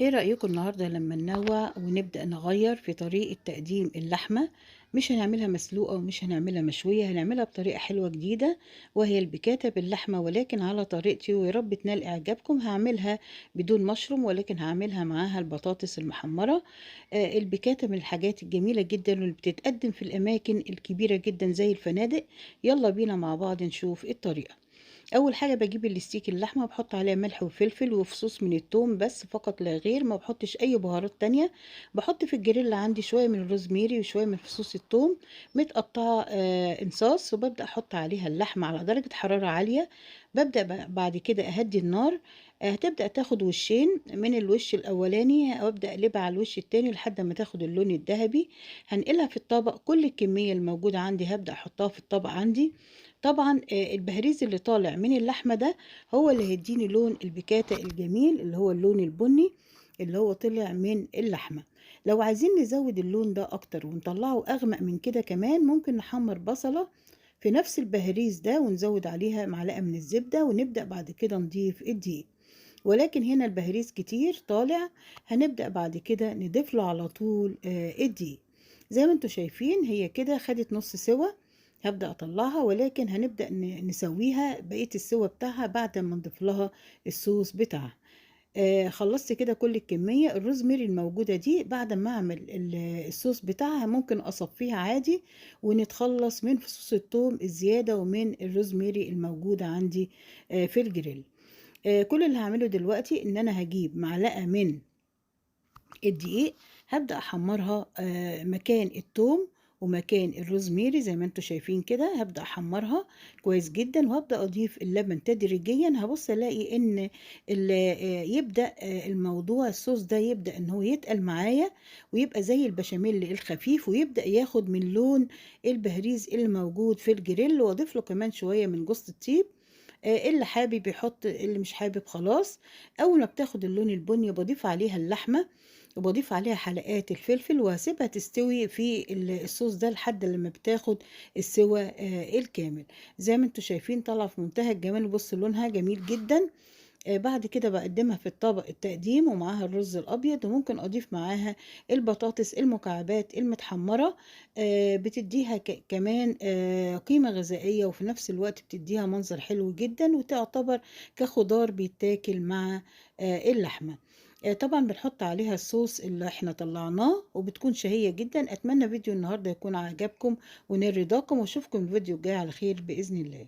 ايه رأيكم النهاردة لما ننوع ونبدأ نغير في طريقة تقديم اللحمة؟ مش هنعملها مسلوقة ومش هنعملها مشوية، هنعملها بطريقة حلوة جديدة وهي البيكاتا باللحمة، ولكن على طريقتي ويا رب تنال إعجابكم. هعملها بدون مشروم ولكن هعملها معاها البطاطس المحمرة. البيكاتا من الحاجات الجميلة جدا واللي بتتقدم في الأماكن الكبيرة جدا زي الفنادق. يلا بينا مع بعض نشوف الطريقة. اول حاجه بجيب الستيك اللحمه، بحط عليها ملح وفلفل وفصوص من الثوم بس فقط لا غير، ما بحطش اي بهارات تانية. بحط في الجريل عندي شويه من الروزميري وشويه من فصوص الثوم متقطعه انصاص، وببدا احط عليها اللحمه على درجه حراره عاليه. ببدا بعد كده اهدي النار، هتبدا تاخد وشين من الوش الاولاني وابدا اقلبها على الوش التاني لحد ما تاخد اللون الذهبي. هنقلها في الطبق، كل الكميه الموجوده عندي هبدا احطها في الطبق عندي. طبعا البهريز اللي طالع من اللحمه ده هو اللي هيديني لون البيكاتا الجميل اللي هو اللون البني اللي هو طلع من اللحمه. لو عايزين نزود اللون ده اكتر ونطلعه اغمق من كده كمان، ممكن نحمر بصله في نفس البهريز ده ونزود عليها معلقه من الزبده ونبدا بعد كده نضيف الدقيق، ولكن هنا البهريز كتير طالع، هنبدا بعد كده نضيف له على طول الدقيق. زي ما انتم شايفين هي كده خدت نص سوا، هبدأ أطلعها، ولكن هنبدأ نسويها بقية السوا بتاعها بعد ما نضيف لها الصوص بتاعها. خلصت كده كل الكمية. الروزميري الموجودة دي بعد ما أعمل الصوص بتاعها ممكن أصفيها عادي ونتخلص من فصوص الثوم الزيادة ومن الروزميري الموجودة عندي في الجريل. كل اللي هعمله دلوقتي إن أنا هجيب معلقة من الدقيق، هبدأ أحمرها مكان الثوم ومكان الروزميري زي ما انتم شايفين كده. هبدأ احمرها كويس جدا وهبدأ اضيف اللبن تدريجيا. هبص الاقي ان يبدأ الموضوع الصوص ده يبدأ ان هو يتقل معايا ويبقى زي البشاميل الخفيف، ويبدأ ياخد من لون البهريز اللي موجود في الجريل. واضيف له كمان شوية من جوز الطيب، اللي حابب يحط، اللي مش حابب خلاص. اول ما بتاخد اللون البني بضيف عليها اللحمة وبضيف عليها حلقات الفلفل وهسيبها تستوي في الصوص ده لحد لما بتاخد السوى الكامل. زي ما انتم شايفين طالعه في منتهى الجمال، وبصوا لونها جميل جدا. بعد كده بقدمها في الطبق التقديم ومعاها الرز الابيض، وممكن اضيف معاها البطاطس المكعبات المتحمره، بتديها كمان قيمه غذائيه، وفي نفس الوقت بتديها منظر حلو جدا، وتعتبر كخضار بيتاكل مع اللحمه. طبعا بنحط عليها الصوص اللي احنا طلعناه وبتكون شهية جدا. اتمنى فيديو النهاردة يكون عجبكم ونال رضاكم، واشوفكم الفيديو الجاي على خير بإذن الله.